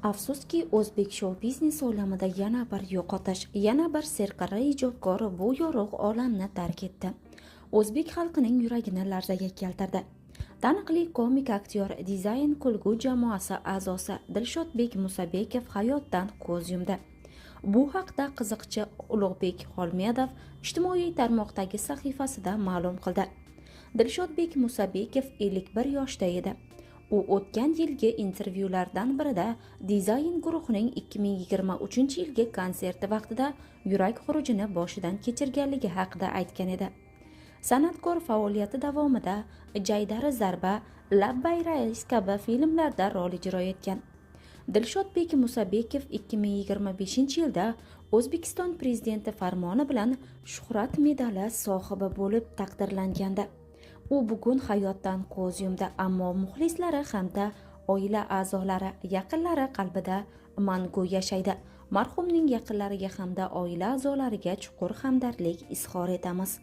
Afsuski, o'zbek shou-biznesi olamida yana bir yo'qotish, yana bir serqirra ijodkor bu yorug' olamni tark etdi. O'zbek xalqining yuragini larzaga keltirdi. Taniqli komik aktyor, dizayn kulgu jamoasi a'zosi Dilshodbek Musabekov hayotdan ko'z yumdi. Bu haqda qiziqchi Ulug'bek Xolmedov ijtimoiy tarmoqdagi sahifasida ma'lum qildi. Dilshodbek Musabekov 51 yoshda edi. U o'tgan yilgi intervyulardan birida dizayn guruhining 2023-yilgi konserti vaqtida yurak xurujini boshidan kechirganligi haqida aytgan edi. San'atkor faoliyati davomida Jaydari zarba, Labbay rais kabi filmlarda rol ijro etgan. Dilshodbek Musabekov 2025-yilda O'zbekiston prezidenti farmoni bilan Shuhrat medali sohibi bo'lib taqdirlangandi. U bugun hayotdan ko'z yumdi, ammo muxlislari hamda oila a'zolari, yaqinlari qalbida mangu yashaydi. Marhumning yaqinlariga hamda oila a'zolariga chuqur hamdardlik izhor etamiz.